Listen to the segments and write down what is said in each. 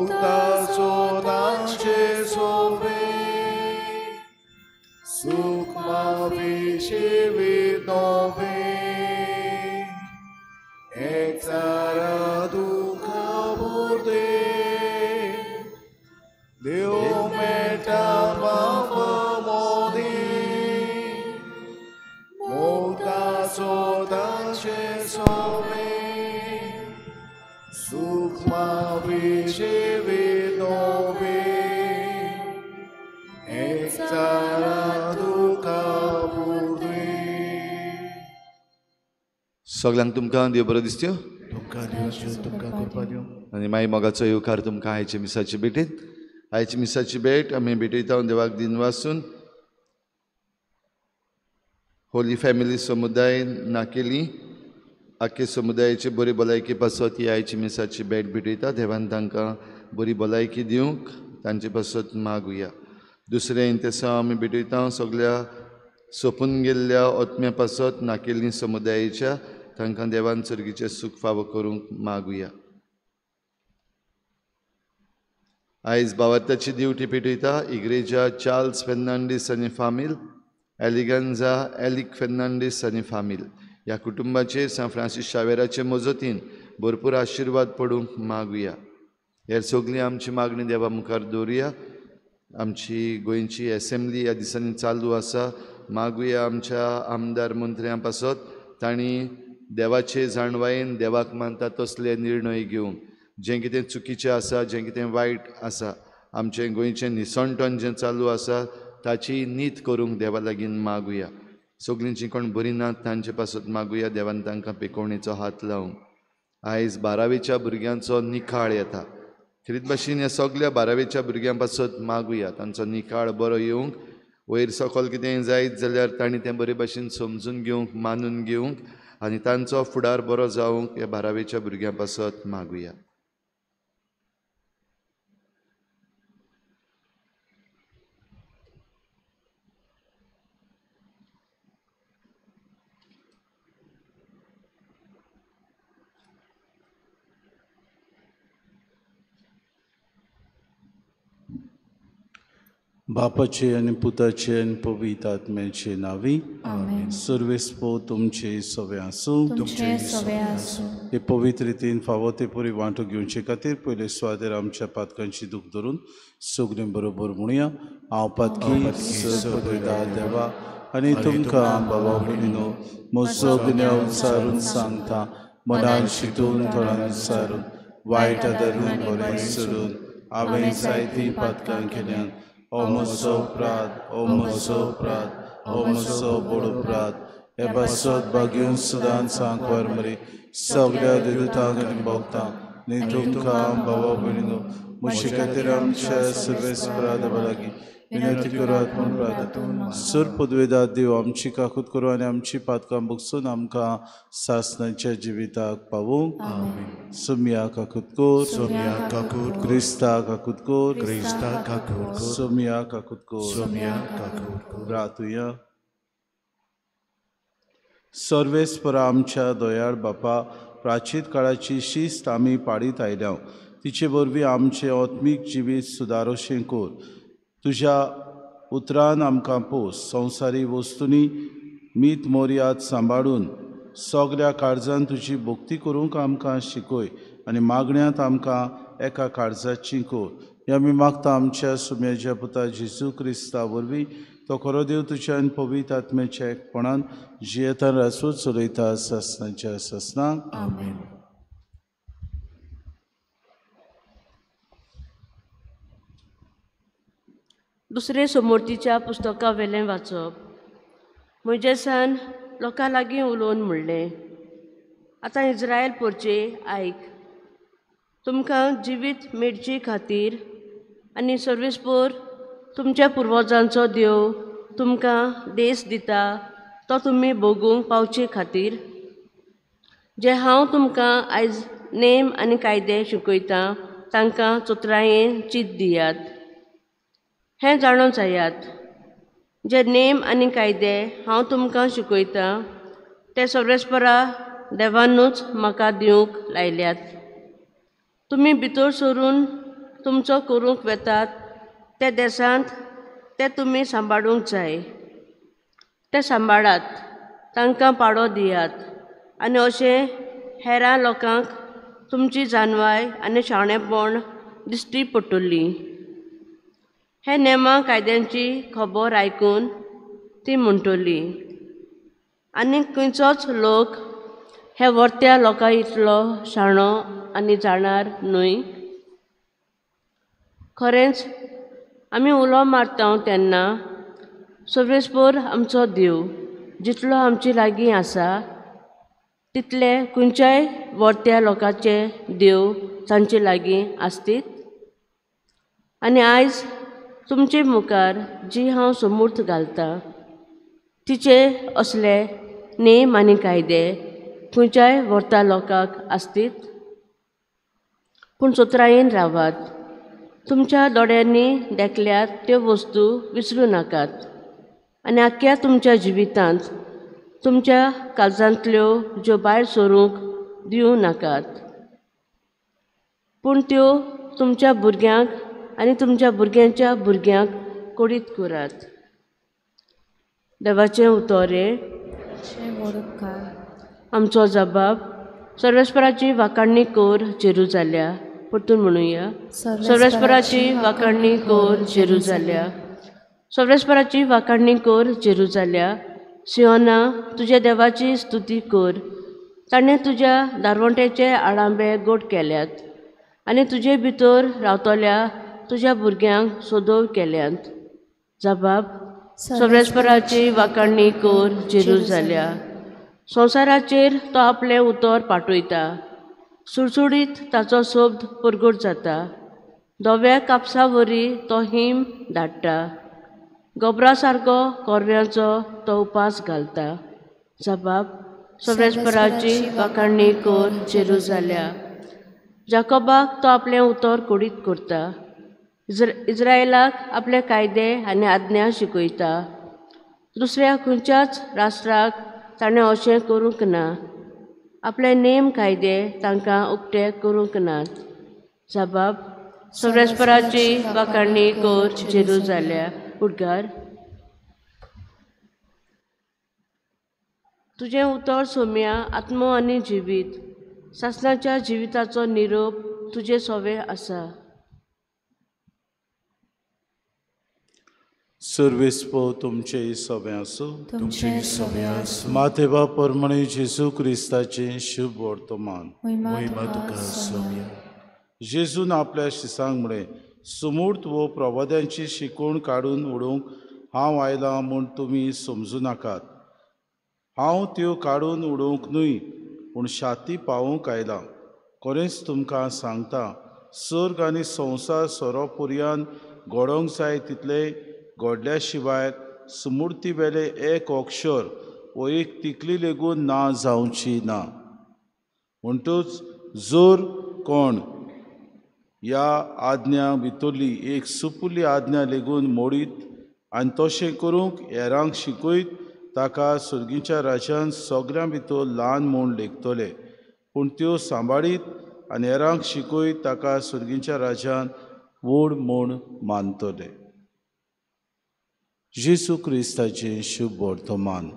मुक्ता सोदांचे सोवे सुख माफीशी विनोवे एकचारा दुखा पुरते देव मेळटा माफ मोदी मुक्ता सोदांचे सोवे सुख माफीशी विनोवे एकचारा दुखा पुरते. सगळ्यांक तुमकां देव बरो दिसत्यो तुमकां देव तुमकां कृपा दिवं आनी मागीर मोगाचो येवकार तुमकां आयच्या मिसाचे भेटीत. आयची मिसाची भेट आमी भेटयता देवाक दिन वासून होली फॅमिली समुदाय नाकेली आख्खे समुदायाची बरी भलायकी पासत ही आयची मिसाची भेट भेटयता. देवान तांकां बरी भलायकी दिवंक तांचे पासत मागुया. दुसरें इंतेसांव आमी भेटयता सगळ्या सोंपून गेल्ल्या आत्म्या पासत नाकेली समुदायाच्या तांकां देवान सर्गीचें सूख फावो करूंक मागुया. आयज बावात्याची दिवटी पेटयता इग्रेजा चार्ल्स फेर्नांडीस आनी फामील, एलिगन्जा एलिक फेर्नांडीस आनी फामील ह्या कुटुंबाचेर सांत फ्रांसीस शावेराचे मजतीन भरपूर आशिर्वाद पडूंक मागुया. हेर सगळीं आमची मागणी देवा मुखार दवरुया. आमची गोंयची एसेंब्ली ह्या दिसांनी चालू आसा. मागुया आमच्या आमदार मंत्र्यां पासत तांणी देवाचे जाणवायेन देवाक मानता तसले निर्णय घेवंक जें कितें चुकीचें आसा, जें कितें वायट आसा, आमचें गोंयचें निसणटण जें चालू आसा ताची नीत करूंक देवा लागीं मागुया. सगळीं जीं कोण बरीं नात तांचे पासत मागुया देवान तांकां पेकोवणेचो हात लावंक. आयज बारावेच्या भुरग्यांचो निकाळ येता. खेरीत भाशेन ह्या सगळ्या बारावेच्या भुरग्यां पासत मागुया तांचो निकाळ बरो येवंक. वयर सकल कितेंय जायत जाल्यार तांणी तें बरे भाशेन समजून घेवंक, मानून घेवंक आनी तांचो फुडार बरो जावंक ह्या बारावेच्या भुरग्यां पासत मागुया. बापाचे आनी पुताचे आनी पवित्र आत्म्याचे नांवी सर्वेस्पो तुमचे सवे आसूं. हे पवित्र रितीन फावो ते पुरी वांटो घेवचे खातीर पयले सुवातेर आमच्या पातकांची दूख धरून सगळीं बरोबर म्हणुया. हांव पातकी सर्वदा देवा आनी तुमकां बाबा भयणीनो म्हजो गुन्यांव सारून सांगता, मनान शितून थोडान सारून वायट धरून बरें सोडून हांवें जायतीं पातकां केल्यात. ओ म्हजो अपराध, ओ म्हजो अपराध, ओ म्हजो व्हड अपराध. हे पासत भाग्यून सदांच सांकवार मरे सगळ्या देवतांक आनी भक्तांक न्ही तुमकां बाबा भयणीनो म्हजे खातीर आमच्या सर्वेस्परा देवा लागीं विनंती करात म्हूण प्रार्थना. सर पदवेदार देव आमची काकूत करूं आनी आमची पातकां बगसून आमकां सासणाच्या जिविताक पावूंक. सोमया काकूत कोर, सोमया काकूत, क्रिस्ता काकूत कोर, क्रिस्ता काकूत कोर, सोमया काकूत कोर, सोमया काकूत कोर. प्रार्थुया. सर्वेस्परा आमच्या दयाळ बापा, प्राचीन काळाची शिस्त आमी पाडीत आयल्या, तिचे वरवीं आमचें आत्मीक जिवीत सुदारोशें कोर. तुज्या उतरान आमकां पोस. संवसारी वस्तूंनी मीत मोर्याद सांबाळून सगळ्या काळजान तुजी भक्ती करूंक आमकां शिकय आनी मागण्यांत आमकां एका काळजाची कोर. हें आमी मागता आमच्या सुम्याच्या पुता जेजू क्रिस्ता वरवीं, तो खरो देव तुज्या आनी पवित्र आत्म्याच्या एकपणान जियेतान रासो चलयता सासणाच्या सासणाक. आमेन. दुसरे समोर्तीच्या पुस्तका वेलें वाचप. म्हजेसान लोकां लागीं उलोवन म्हणलें, आतां इज्रायल पोरचे आयक, तुमकां जिवीत मेळचे खातीर आनी सर्वेस्पोर तुमच्या पुर्वजांचो देव तुमकां देश दिता तो तुमी भोगूंक पावचे खातीर जे हांव तुमकां आयज नेम आनी कायदे शिकयतां तांकां चतुरायेन चीत दियात. हें जाणून जायात, जे नेम आनी कायदे हांव तुमकां शिकयतां ते सर्वेस्परा देवानूच म्हाका दिवंक लायल्यात. तुमी भितर सरून तुमचो करूंक वेतात त्या देशांत ते तुमी सांबाळूंक जाय. ते सांबाळात, तांकां पाडो दियात आनी अशें हेरां लोकांक तुमची जानवाय आनी शाणेपण दिश्टी पडटली. हे नेमा कायद्यांची खबर आयकून ती म्हणटली, आनी खंयचोच लोक हे वर्त्या लोकां इतलो शाणो आनी जाणार न्हय. खरेंच आमी उलो मारता तेन्ना सर्वेस्पर आमचो देव जितलो आमचे लागीं आसा तितले खंयच्याय वर्त्या लोकांचे देव तांचे लागीं आसतीत. आनी आयज तुमचे मुखार जी हांव समूर्त घालतां तिचे असले नेम आनी कायदे खंयच्याय वर्ता लोकांक आसतीत. पूण चतुरायेन रावात, तुमच्या दोळ्यांनी देखल्यात त्यो वस्तू विसरूं नाकात आनी आख्ख्या तुमच्या जिवितांत तुमच्या काळजांतल्यो ज्यो भायर सरूंक दिवं नाकात, पूण त्यो तुमच्या भुरग्यांक आनी तुमच्या भुरग्यांच्या भुरग्यांक कोडीत करात. देवाचें उतोरें. आमचो जबाब सर्वेस्पराची वाखाणणी कर जेरुजाल्या. परतून म्हणुया, सर्वेस्पराची वाखाणणी कर जेरुजाल्या. सर्वेस्पराची वाखाणणी कर जेरुजाल्या. सियोना, तुज्या देवाची स्तुती कर. ताणें तुज्या दारवंट्याचे आळांबे गोड केल्यात आनी तुजे भितर रावतल्या तुज्या भुरग्यांक सोदोव केल्यात. जबाब सर्वेस्पराची वाखाणणी कर जेरुजाल्या. संवसाराचेर तो आपलें उतर पाठयता, सुडसुडीत ताचो शब्द परगट जाता. धव्या कापसा वरी तो हिम धाडटा, गोबरा सारको कोरव्यांचो तो उपास घालता. जबाब सर्वेस्पराची वाखाणणी कर जेरुजाल्या. जाकोबाक तो आपलें उतर कोडीत करता, इज्रायलाक आपले कायदे आनी आज्ञा शिकयता. दुसऱ्या खंयच्याच राष्ट्राक ताणें अशें करूंक ना, आपले नेम कायदे तांकां उक्ते करूंक नात. जबाब सर्वेस्पराची वाखाणणी कर जेरुजाल्या. उडगार. तुजें उतर सोम्या आत्मो आनी जिवीत, सासणाच्या जिविताचो निरोप तुजे सोवे आसा. सर्वेस्पर तुमचे सवे आसूं. तुमचे सवे आसूं. मातेवा परमणे जेजू क्रिस्ताचें शुभ वर्तमान. महिमा तुका सोम्या. जेजून आपल्या शिसांक म्हळें, सुमूर्त वो प्रवाद्यांची शिकवण काडून उडोवंक हांव आयलां म्हूण तुमी समजूं नाकात. हांव त्यो काडून उडोवंक न्हय, पूण शाती पावोवंक आयलां. खरेंच तुमकां सांगता, सर्ग आनी संवसार सोरो पुरयान घडोवंक जाय तितले घडल्या शिवाय सुमुर्ती वेले एक अक्षर वो एक तिकली लेगून ना जावची ना. म्हणटूच जर कोण ह्या आज्ञा भितरली एक सुपुल्ली आज्ञा लेगून मोडीत आनी तशें करूंक हेरांक शिकयत ताका सर्गीच्या राज्यान सगळ्यां भितर ल्हान म्हूण लेखतले, पूण त्यो सांबाळीत आनी हेरांक शिकयत ताका सर्गीच्या राज्यान व्हड म्हूण मानतले. जेजू क्रिस्ताचें शुभ वर्तमान.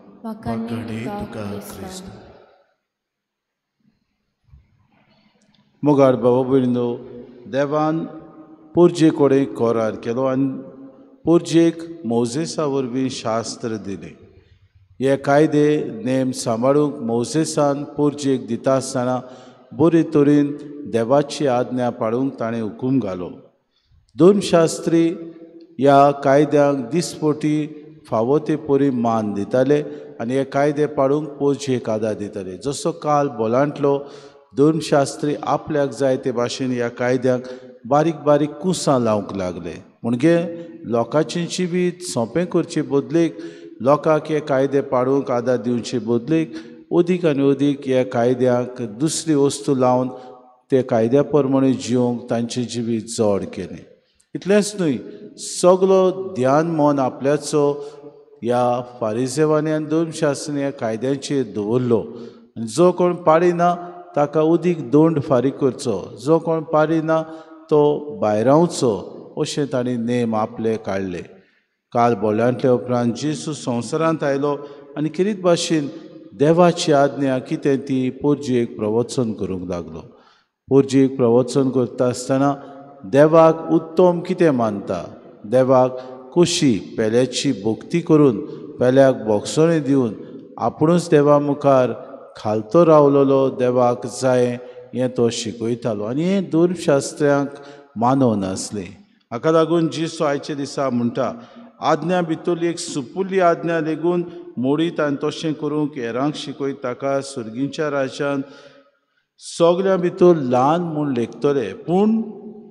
मोगाळ बाबा भयणीनो, देवान पोरजे कडेन करार केलो आनी पोरजेक मोजेसा वरवीं शास्त्र दिलें. हे कायदे नेम सांबाळूंक मोजेसान पोरजेक दिता आसतना बरे तरेन देवाची आज्ञा पाळूंक ताणें हुकूम घालो. धर्मशास्त्री ह्या कायद्यांक दिसपटी फावो ते परी मान दिताले आनी हे कायदे पाळूंक पोरजेक आदार दिताले. जसो काल बोलांटलो, धर्मशास्त्री आपल्याक जाय ते भाशेन ह्या कायद्यांक बारीक बारीक कुसां लावंक लागले. म्हणजे लोकांचें जिवीत सोंपें करचे बदलेक, लोकांक हे कायदे पाळूंक आदार दिवचे बदलेक अदीक आनी अदीक ह्या कायद्यांक दुसरी वस्तू लावन ते कायद्या प्रमाणे जिवंक तांचें जिवीत जड केलें. इतलेंच न्हय, सगलो ध्यान मन आपल्याचो ह्या फारिजेवांनी आनी धर्मशास्त्रींनी ह्या कायद्यांचेर दवरलो. आनी जो कोण पाळिना ताका अदीक दंड फारीक करचो, जो कोण पाळिना तो भायरावचो अशें तांणी नेम आपले काडले. काल बोल्यांतले उपरांत जेजू संवसारांत आयलो आनी खेरीत भाशेन देवाची आज्ञा कितें ती पोरजेक प्रवचन करूंक लागलो. पोरजेक प्रवचन करता आसतना देवाक उत्तम कितें मानता, देवाक कशी पेल्याची भक्ती करून पेल्याक बोगसणें दिवन आपुणूच देवा मुखार खालतो रावलेलो देवाक जाय हें तो शिकयतालो आनी हें धर्मशास्त्र्यांक मानवनासलें. हाका लागून जेजू आयच्या दिसा म्हणटा, आज्ञा भितरली एक सुपुल्ली आज्ञा लेगून मोडीत आनी तशें करूंक हेरांक शिकयत ताका सर्गीच्या राज्यांत सगळ्यां भितर ल्हान म्हूण लेखतले, पूण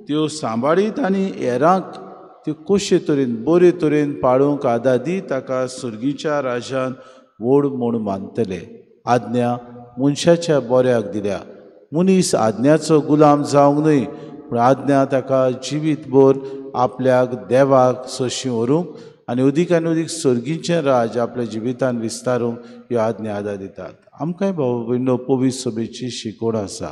त्यो सांबाळीत आनी हेरांक त्यो कशे तरेन बरे तरेन पाळूंक आदार दी ताका सर्गीच्या राज्यांत व्हड म्हूण मानतले. आज्ञा मनशाच्या बऱ्याक दिल्या. मनीस आज्ञाचो गुलाम जावंक न्हय, पूण आज्ञा ताका जिवीतभर आपल्याक देवाक सोशी व्हरूंक आनी अदीक आनी अदीक सर्गीचें राज आपल्या जिवितान विस्तारूंक ह्यो आज्ञा आदार दितात. आमकांय भाव भयणो पवित्र सभेची शिकवण आसा.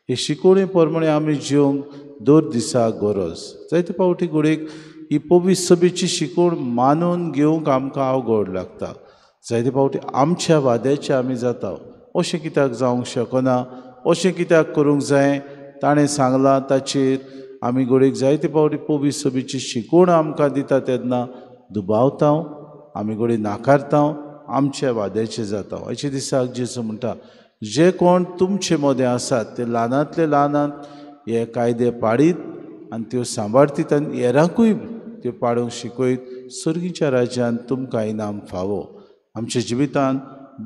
हे शिकवणे प्रमाणे आमी जिवंक दर दिसा गरज. जायते फावटी घडयेक ही पवित्र सभेची शिकवण मानून घेवंक आमकां अवघड लागता. जायते फावटी आमच्या वाद्याचे आमी जाता, अशें कित्याक जावंक शकना, अशें कित्याक करूंक जाय, ताणें सांगलां ताचेर आमी घडयेक जायते फावटी पवित्र सभेची शिकवण आमकां दिता तेन्ना दुबावता, आमी घडये नाकारता, आमच्या वाद्याचे जाता. अशे दिसाक जेजू म्हणटा, जे कोण तुमचे मदें आसात ते ल्हानांतले ल्हानांत हे कायदे पाळीत आनी त्यो सांबाळतीत आनी हेरांकूय त्यो पाळूंक शिकयत सर्गीच्या राज्यांत तुमकां इनाम फावो. आमच्या जिवितांत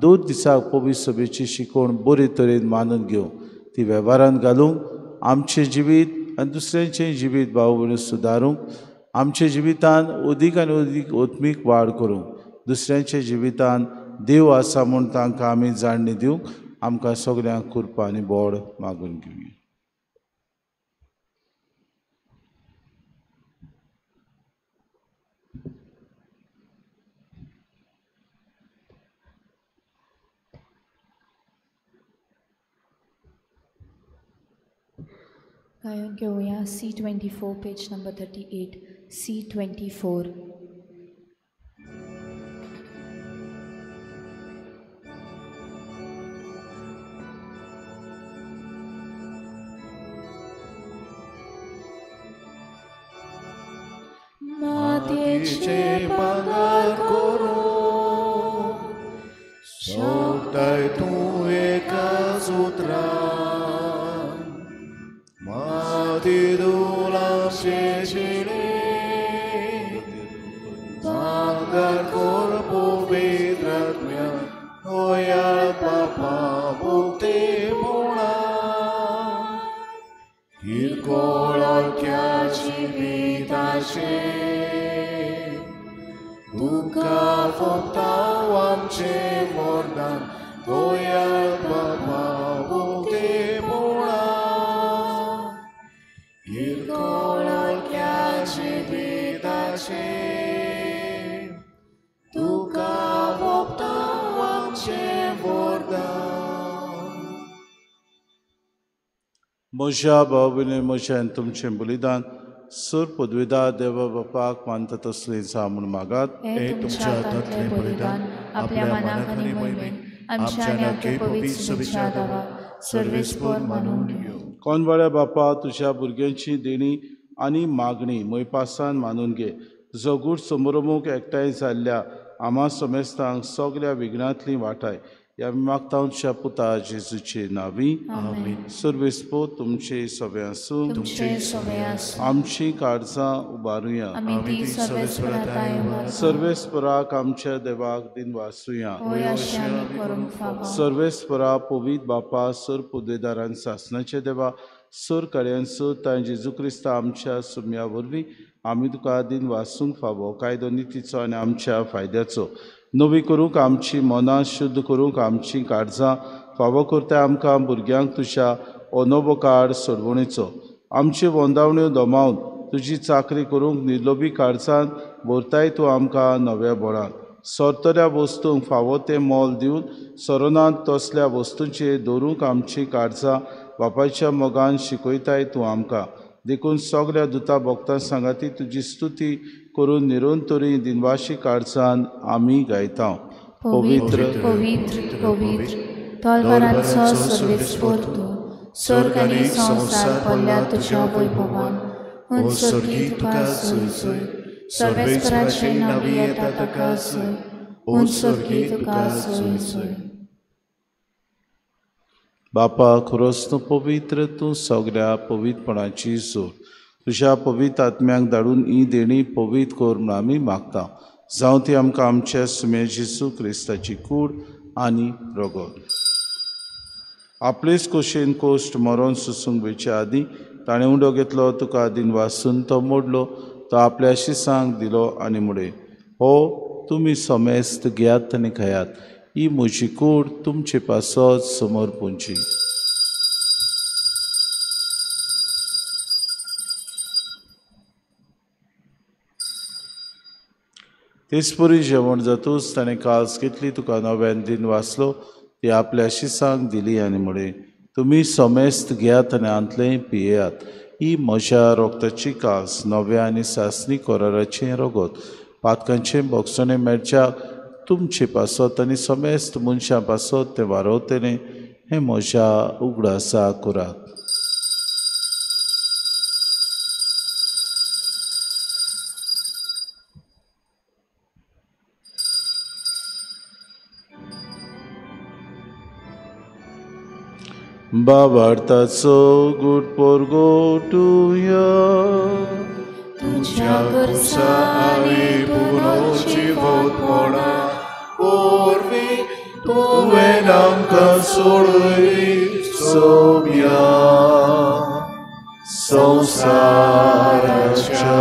दर दिसाक पवित्र सभेची शिकवण बरे तरेन मानून घेवंक, ती वेव्हारांत घालूंक, आमचें जिवीत आनी दुसऱ्यांचें जिवीत भाव भयण सुदारूंक, आमच्या जिवितांत अदीक आनी अदीक आत्मीक वाड करूंक, दुसऱ्यांच्या जिवितांत देव आसा म्हूण तांकां आमी जाणणी दिवंक आमकां सगल्यांक कृपा आनी बोड मागून घेवया. गायन घेवया C24 page number 38 C24. मातयेचे भांगर करूं सोडटाय तूं एका सुत्रान, माती दुलाचे जिणे भांगर कर पवित्र आत्म्यान होया पापा मुक्तीपणा किरकोळ जिविताचे तुका फोपता आमचे वरदान दयाळ बाबा मुक्तीपणा किरकोळ जिविताचे तुका फोपता आमचे वरदान. म्हज्या भाव भयणी म्हजें आनी तुमचें बलिदान सर पदवीदार देवा बापाक मानता तसलें जा म्हूण मागात. हे तुमच्या हातांतलें बलिदान आपल्या मनाक आनी मोहिमेक आमच्या आनी आमच्या पवित्र सभेच्या देवाक सर्वेस्पर मानून घेवं. कोनवाड्या बापा, तुज्या भुरग्यांची देणी आनी मागणी मोयपासान मानून घे. जगूर समरमूक एकठांय जाल्ल्या आमा समेस्तांक सगल्या विघ्नांतली वाटाय. ह्या मागता तुज्या पुता जेजूचे नांवी. आमेन. सर्वेस्पर तुमचे सगळे आसूं. तुमचे सगळे आसूं. आमची काळजां उबारुया. आमी ती सर्वेस्परा ताय उबारता. सर्वेस्पराक आमच्या देवाक दिनवासुया. होय अशें आमी करूंक फावो. सर्वेस्परा पवित्र बापा, सर पुदेदारान सासणाचे देवा, सर कार्यान सर तांय जेजू क्रिस्ता आमच्या सुम्या वरवीं आमी तुका दिनवासूंक फावो. कायदो नितीचो आनी आमच्या फायद्याचो नवी करूंक आमची मनां शुद्ध करूंक आमची काळजां फावो करता आमकां भुरग्यांक तुज्या अनोबोकार सोडवणेचो. आमच्यो वंदावण्यो दमावन तुजी चाकरी करूंक निर्लोभी काळजान भरताय तूं आमकां नव्या बळान. सरतल्या वस्तूंक फावो तें मोल दिवन सरोनांत तसल्या वस्तूंचेर दवरूंक आमची काळजां बापायच्या मोगान शिकयताय तूं आमकां. देखून सगळ्या दुता भक्तां सांगाती तुजी स्तुती करून निरंतरी दिनवाशी काळजान आमी गायता. पवित्र पवित्र पवित्र तलवारांचो सर्वेस्पर तूं, स्वर्ग आनी संवसार पडल्या तुज्या वैभवान. हून स्वर्गी तुका सोय सोय, सर्वेस्पराचे नांवी येता ताका सोय, हून स्वर्गी तुका सोय सोय. बापा खरोच तूं पवित्र, तूं सगळ्या पवित्रपणाची जोड. तुज्या पवित्र आत्म्यांक धाडून ही देणी पवित्र कर म्हूण आमी मागता. जावं ती आमकां आमच्या सुम्या जेजू क्रिस्ताची कूड आनी रगत. आपलेच कोशेन कोश्ट मरोन सोसूंक वेचे आदीं ताणें उंडो घेतलो, तुका दिनवासून तो मोडलो, तो आपल्या शिसांक दिलो आनी मुडे, हो तुमी समेस्त घेयात आनी खायात, ही म्हजी कूड तुमचे पासत समर्पूंची. तेचपरी जेवण जातूच ताणें कास घेतली, तुका नव्यान दिन वाचलो, ती आपल्या शिसांक दिली आनी म्हळें, तुमी समेस्त घेयात आनी हांतलें पियेयात, ही म्हज्या रोगताची कास, नव्या आनी सासणी कराराचें रगत, पातकांचें भोगसणें मेळच्याक तुमचे पासत आनी समेस्त मनशां पासत तें वारवतलें, हें म्हज्या उगडासा करात. बाबार्थाचो गुड पोरगोटुया, तुज्या करसा आनी पुनर्जिवतपणा वरवीं तुवें आमकां सोडयली सोम्या, संवसाराच्या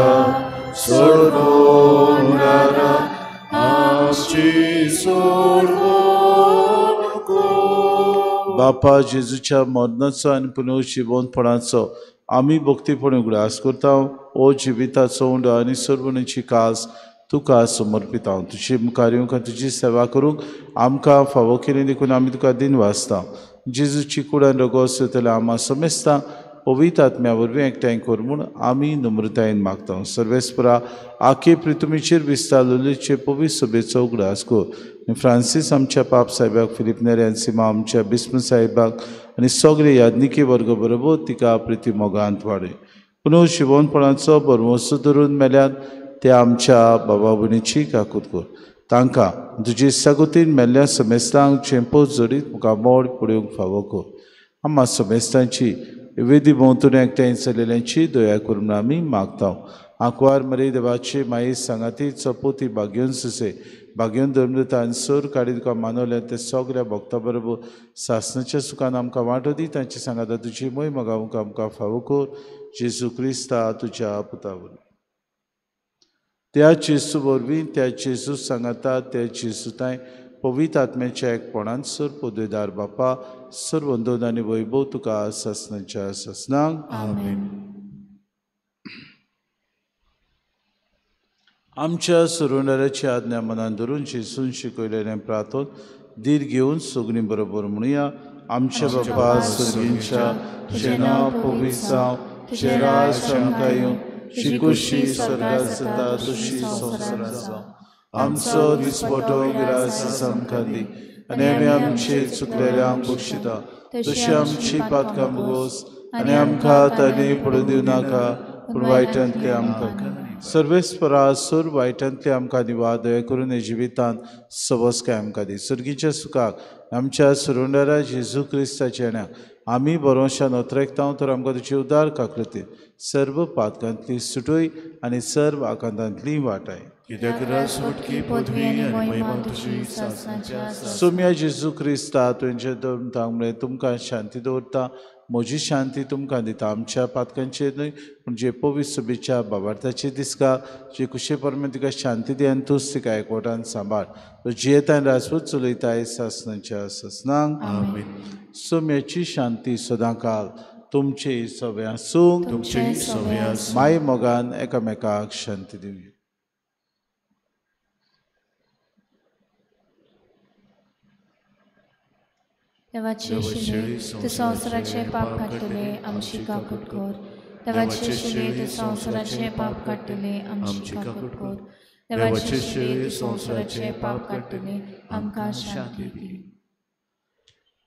सोडवणारा आमची सोडवण कर. बापा जेजूच्या मरणाचो आनी पुनर्जिवंतपणाचो आमी भक्तीपणी उगडास करता. ओ जिविताचो उंडो आनी सर्वणीची कास तुका समर्पिता. तुजे मुखार येवंक आनी तुजी सेवा करूंक आमकां फावो केली देखून आमी तुका दिन वाचता. जेजूची कूड आनी रगत सोदतल्या आमा समेस्ता पवित्र आत्म्या वरवीं एकठांय कर म्हूण आमी नम्रतायेन मागता. सर्वेस्परा आखे प्रितुमीचेर विस्तारलेचे पवित्र सभेचो उगडास कर. फ्रांसीस आमच्या पाप साहेबाक, फिलीप नेरी सीमा आमच्या बिस्म साहेबाक आनी सगळे याज्ञिकी वर्ग बरोबर तिका प्रिती मोगांत वाडय. पुनः शिवणपणाचो भरवंसो धरून मेल्यात ते आमच्या बाबा भयणीची काकूत कर. तांकां तुजे सागोतीन मेल्ल्या समेस्तांक चेंपो जोडीत मुखार मोड पळोवंक फावो कर. आम्हा समेस्तांची वेदी भोंवतणी एकठांय चलयल्यांची दया करून आमी मागता. आंकवार मरे देवाची माई सांगाती चपोती भाग्योन सुसे भाग्योन धर्मदूता आनी सोर काडी तुका मानवल्या ते सगळ्या भक्ता बरोबर सासणाच्या सुखान आमकां वांटो दी. तांची सांगाता तुजी मोय मोगावंक आमकां फावो कर. जेजू क्रिस्ता तुज्या पुता वरवीं. त्या जेजू वरवीं, त्या जेजू सांगाता, त्या जेजू तांय पवित्र आत्म्याच्या एकपणान सर पदवेदार बापा सर्वंदन आनी वैभव तुका सासणाच्या सासणाक. आमेन. आमच्या सुरुंडाराची आज्ञा मनान धरून जेजून शिकयलेलें प्रार्थन धीर घेवन सगळीं बरोबर म्हणुया. आमच्या बापा सर्गींच्या, तुजें नांव पवित्र जावं, तुजें राज आमकां येवं, तुजी खुशी स्वर्गांत जाता तशी संवसारांत जावं. आमचो दिसपटो गिरास आमकां दी आनी आमी आमचे चुकलेल्यांक बक्षिता तशी आमची पातकां भोगोस आनी आमकां तांणी पडून दिवं नाका, पूण वायटांतले आमकां सर्वेस्परा सूर वायटांतले आमकां दिवा. दया करून हे जिवितांत सवसकाय आमकां दी. सर्गीच्या सुखाक आमच्या सुरुंडारा जेजू क्रिस्ताच्या येण्याक आमी बरोवशान अत्रेकता तर आमकां तुजी उदार काकृती सर्व पातकांतली सुटय आनी सर्व आकांतांतली वाटाय. सोम्या जेजू क्रिस्ता तुमचे धर्म तुमकां शांती दवरता, म्हजी शांती तुमकां दिता. आमच्या पातकांचेर न्हय पूण जे पवित्र सभेच्या बाबार्थाचे दिसका जे कुशे परमे तिका शांती दी आनी तूच तिका एकवटान सांबाळ. तो जियेता आनी राजपूत चलयता सासणाच्या सासणाक. सोम्याची शांती सदांकाल तुमचे सगळे आसूं. माय मोगान एकामेकाक शांती दिवया. देवाचे शिले तूं संवसाराचे पाप काडटले आमची काकूट कर. देवाचे शिले संवसाराचे पाप काडटले आमची काकूट कर. देवाचे शिले संवसाराचे पाप काडटले आमकां शांती दी.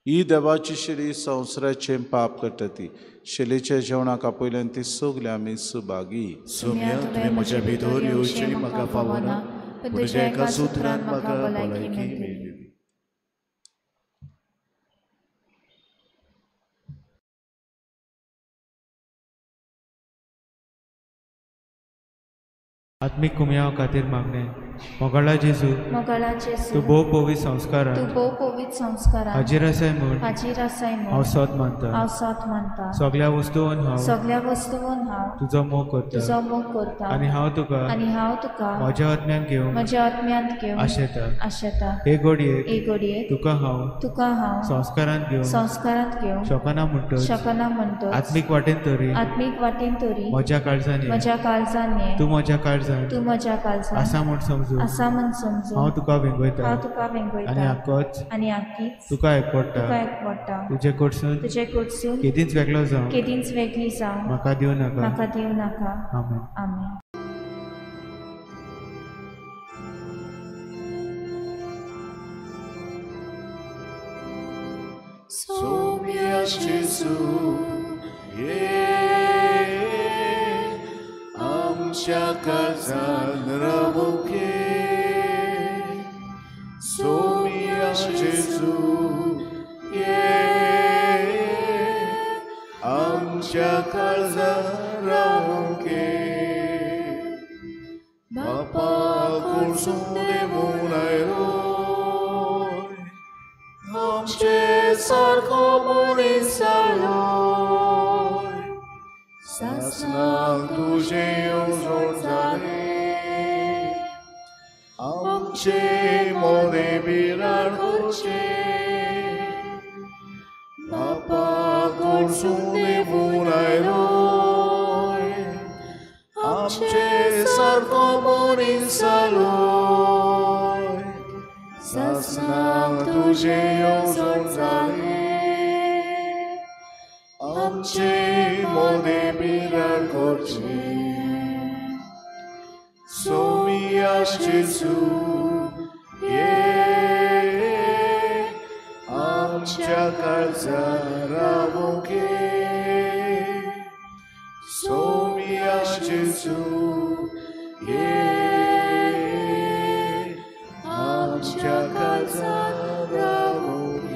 ही देवाची शिली संवसाराचें पाप काडटा ती शिलेच्या जेवणाक आपयल्यान ती सगळीं आमी सुभागी. सोम्या तुवें म्हज्या भितर येवचें म्हाका फावना, पूण तुज्या एका सुत्रान म्हाका भलायकी मेळटली. आत्मीक कुमयाव खातीर मागणें. मोगाळा जेजू, तूं भोव पवित्र संस्कारान हाजीर आसाय म्हूण हांव सोद मानता. सगळ्या वस्तून हांव तुजो मोग करता आनी हांव तुका म्हज्या आत्म्यान घेवन आशेता. हे घडयेक तुका हांव संस्कारांत घेवन शकना म्हणटच आत्मीक वाटेन तरी म्हज्या काळजान ये, तूं म्हज्या काळजान आसा म्हूण समजून हांव तुका वेंगयता आनी आकीच तुका एकवटा. तुजे कडसून केदींच वेगळो जावं म्हाका दिवं नाका. आमेन. आमेन. सोम्या जेजू ये आमच्या काळजान रावूंक ये. सोम्या जेजू ये आमच्या काळजान रावूंक ये. बापा कोर्सून देवून आयलो आमचे सारको मनीस जालो. सासणाक तुजें येवजण जालें आमचे मोदें बिराड करचें. बापा कोर्सून देवून आयलो आमचे सारको मनीस जालो. सासणाक तुजें येवजण जालें आमचे मोदें बिराड करचें. सोम्या जेजू ये आमच्या काळजार रावूंक ये. सोम्या जेजू ये आमच्या काळजार रावूंक ये.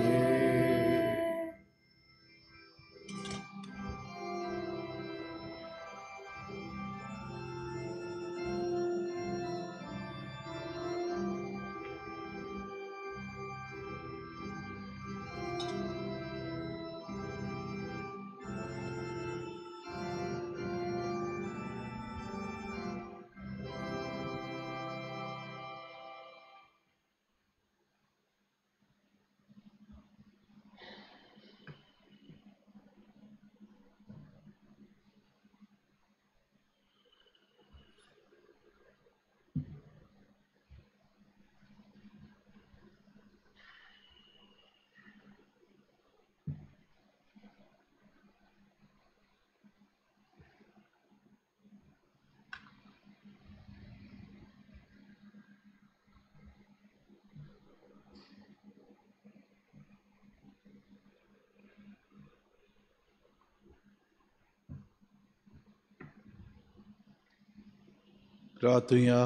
रातुया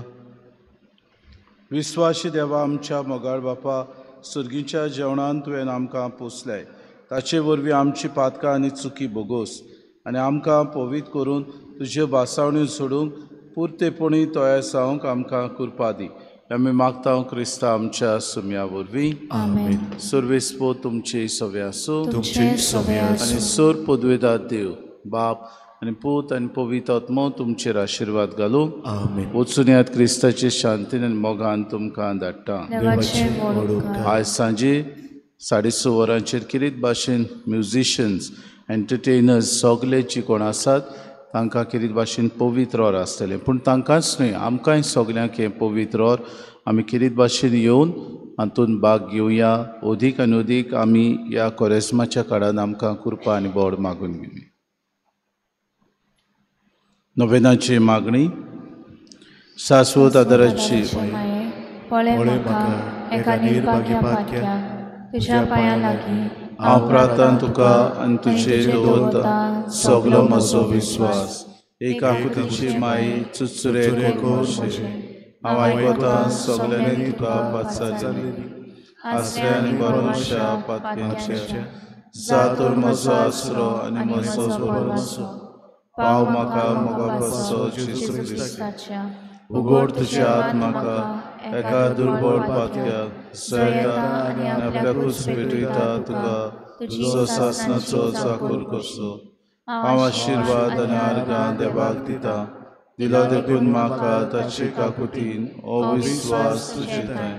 विस्वाशी देवा आमच्या मोगाळ बापा, सुर्गीच्या जेवणान तुवें आमकां पोसलें, ताचे वरवीं आमची पातकां आनी चुकी भोगोस आनी आमकां पवित्र करून तुज्यो भासावण्यो सोडूंक पुरतेपणी तयार जावंक आमकां कृपा दी. आमी मागता क्रिस्ता आमच्या सुम्या वरवीं. आमेन. सर्वेस्पो तुमचे सवे आसूं आनी सोर पदवेदार देव बाप आनी पूत आनी पवित्र आत्मो तुमचेर आशिर्वाद घालूं. आमेन. वचून यात क्रिस्ताचे शांतीन आनी मोगान तुमकां धाडटा. आयज सांजे 6:30 वरांचेर किरीत भाशेन म्युजिशन्स एंटरटेनर्स सगळे जी कोण आसात तांकां किरीत भाशेन पवित्र or आसतलें. पूण तांकांच न्हय, आमकांय सगल्यांक हें पवित्र or आमी किरीत भाशेन येवन हातूंत भाग घेवया. अदीक आनी अदीक आमी ह्या कोरेस्माच्या काळान आमकां कृपा आनी बोड मागून घेवया. नोवेनाची मागणी शाश्वत आदाराची पळय म्हाका एका निर्भाग्या पातक्याक तुज्या पांयां लागीं हांव प्रार्थना तुका आनी तुजेर दवरता सगलो म्हजो विस्वास. एक आकृतीची माई चुचुरे कर हांव आयकता सगल्यांनी तुका पाचारली आसऱ्या आनी भरवंशा पातक्यांच्या जा तर म्हजो आसरो आनी म्हजो भरवंसो पाव म्हाका मोगा पासो जेजू क्रिस्ताच्या उगड तुज्या हात म्हाका एका दुर्बळ पातक्याक सयता आनी आपल्याकूच भेटयता तुका तुजो सासणाचो चाकूर कसो. हांव आशिर्वाद आनी आर्गां देवाक दिता दिला देखून म्हाका ताचे काकुतीन हो विस्वास तुजे थंय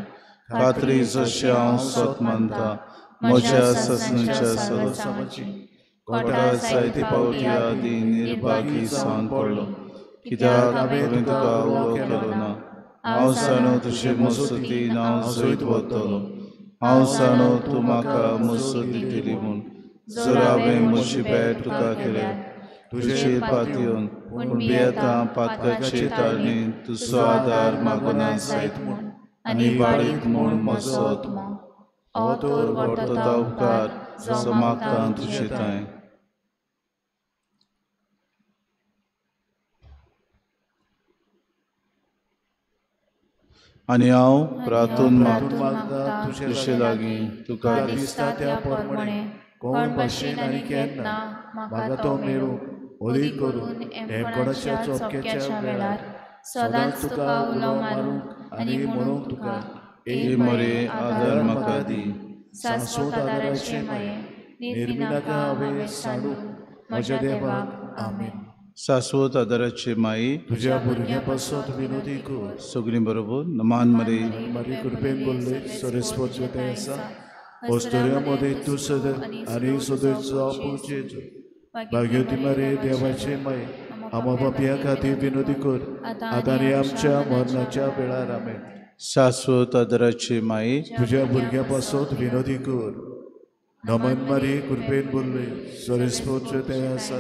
खात्री जशें हांव सत मानता म्हज्या सासणाच्या सदांची कोटा जायते पावटी आदी निर्भागी जावन पडलो कित्याक हांवें तुका उलो केलो ना. हांव जाणो तुजे मजतीन हांव जैत वतलो. हांव जाणो तूं म्हाका मजत दितली म्हूण जर हांवें म्हजी भेट तुका केल्या तुजेर पातयेवन पूण भियेता पातकाचे ताळणेन तुजो आदार मागना जायत म्हूण आनी वाडीत म्हूण म्हजो आत्मो हो तर वर्तता उपकार जो मागता तुजे थंय. आनी हांव प्रार्थून मागता तुजे लागीं तुका दिसता त्या प्रमाणे कोण भाशेन आनी केन्ना म्हाका तो मेळूं ओली करून हेमकोणाच्या चोपक्याच्या वेळार सदांच तुका उलो मारूंक आनी म्हणूंक तुका ए मरे आदार म्हाका दी. शाश्वत आदाराचे माये निर्मिनाका हांवें सांडूंक म्हज्या देवाक. आमेन. शाश्वत आदाराचे माई तुज्या भुरग्यां पासत विनोदी कर. सगळीं बरोबर नमान मरे मरी कृपेन बोल्ले सरस्वत तें आसा अस्तुऱ्यां मदें तूं सदैव आनी सदैवचो आपूण जेजू. भाग्यवती मरे देवाचे माये आमा पापयां खातीर विनोदी कर आतां आनी आमच्या मरणाच्या वेळार. आमेन. शाश्वत आदाराचे माई तुज्या भुरग्यां पासत विनोदी कर. नमन मारी कृपेन बोल्ले सरस्वत तें आसा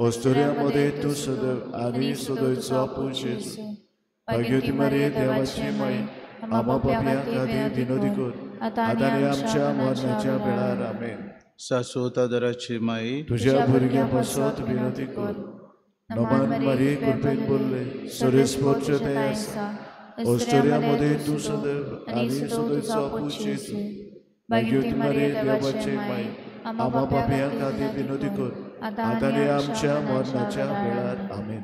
अस्तुऱ्यां मदें तूं सदैव आनी सदैवचो आपूण जेजू. भाग्यवती मरे देवाची माई आमा पापयां खातीर विनोदी कर आतां आनी आमच्या मरणाच्या वेळार. आमेन. शाश्वत आदाराची माई तुज्या भुरग्यां पासत विनोदी कर. नमन मारी कृपेन बोल्ले सरस्वत तें आसा अस्तुऱ्यां मदें तूं सदैव आनी सदैवचो आपूण जेजू. भाग्यवती मरे देवाचे माई आमा पापयां खातीर विनोदी कर आतां आनी आमच्या मरणाच्या वेळार. आमेन.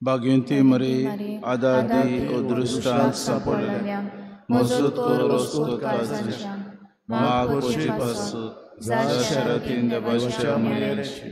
भाग्यवंती मरे आदार दी अदृश्टांत सांपडल्या मजत कर रस्तो काळजाच्या माग करचे पासत जा शरातीन देवाच्या मुळ्यांची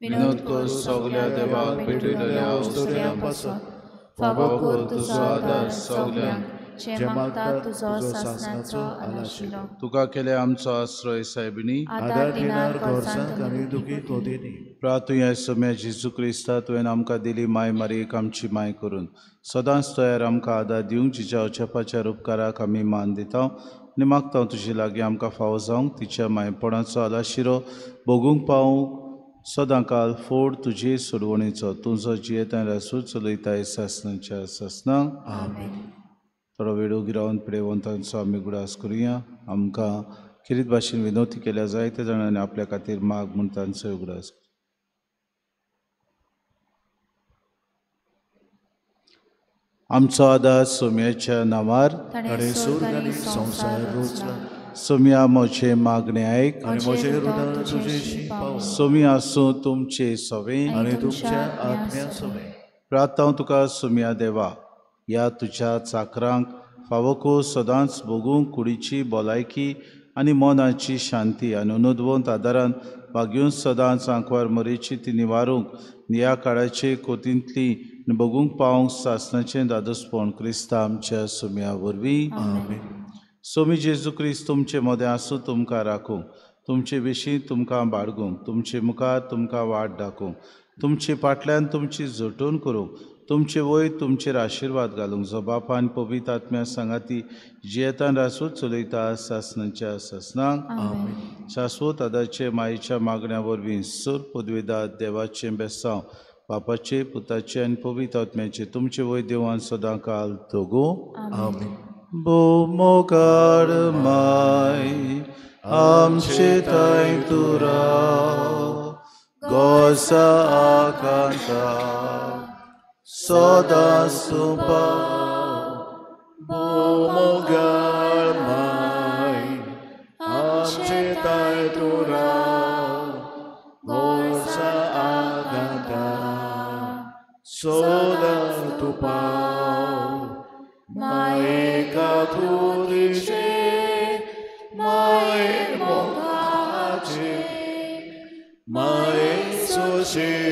विनोद कर सगल्या देवाक भेटयलेल्या अस्तुऱ्यां पासत फावो कर तुजो आदार सगल्यांक जे मागतात तुजो सासणाचो आलाशिरो. तुका केले आमचो आश्रय सायबिणी आदार दिनार गरजांक आनी दुखी खोदीनी. प्रार्थुया सोम्या जेजू क्रिस्ता तुवें आमकां दिली माय मारयेक आमची माय करून सदांच तयार आमकां आदार दिवंक जिच्या अचपाच्या उपकाराक आमी मान दिता आनी मागता तुजे लागीं आमकां फावो जावंक तिच्या मायपणाचो आलाशिरो भोगूंक पावूंक सदां काल फोड तुजे सोडवणेचो तुजो जियेता रासूर चलयताय सासणाच्या सासणाक. आमेन. थोडो वेळ उगी रावन पिडेवंतांचो आमी उगडास करुया. आमकां खेरीत भाशेन विनवती केल्या जायते जाणांनी आपल्या खातीर माग म्हूण तांचो उगडास. आमचो आदार सोम्याच्या नांवार ताणें स्वर्ग आनी संवसार रचला. सोम्या म्हजें मागणें आयक आनी म्हजें हृदय तुजेशी पावो. सोम्या आसूं तुमचे सवें आनी तुमच्या आत्म्या सवें. प्रार्थना तुका सोम्या देवा ह्या तुज्या चाकरांक फावो सदांच भोगूंक कुडीची भलायकी आनी मनाची शांती आनी अनुदवंत आदारान भाग्यून सदांच आंकवार मरेची ती निवारूंक ह्या काळाचे कोतींतली आनी भोगूंक पावंक सासणाचें दादोसपण क्रिस्ता आमच्या सोम्या वरवीं. आमेन. सोमी जेजू क्रिस्त तुमचे मदें आसूं तुमकां राखूंक तुमचे विशीं तुमकां बाळगूंक तुमचे मुखार तुमकां वाट दाखोवंक तुमचे फाटल्यान तुमची जटोवन करूंक तुमचे वयर तुमचेर आशिर्वाद घालूंक जो बापान पवित्र आत्म्या सांगाती जियेतान रासूच चलयता सासणाच्या सासणाक. शाश्वत आदाचे मायेच्या मागण्या वरवीं सर पदवेदार देवाचें बेसांव बापाचे पुताचे आनी पवित्र आत्म्याचे तुमचे वय देवान सदां काल दोगो. आमेन. भोव मोगाळ माय आमचे ताय तूं राव गोसा आकांता सदां सुपाव. भोव मोगाळ माय आमचे ताय तूं राव गोसा आकांता सदां तूं पाव. माये काकुतीचे माये मोगाचे माये सोशेपणाचे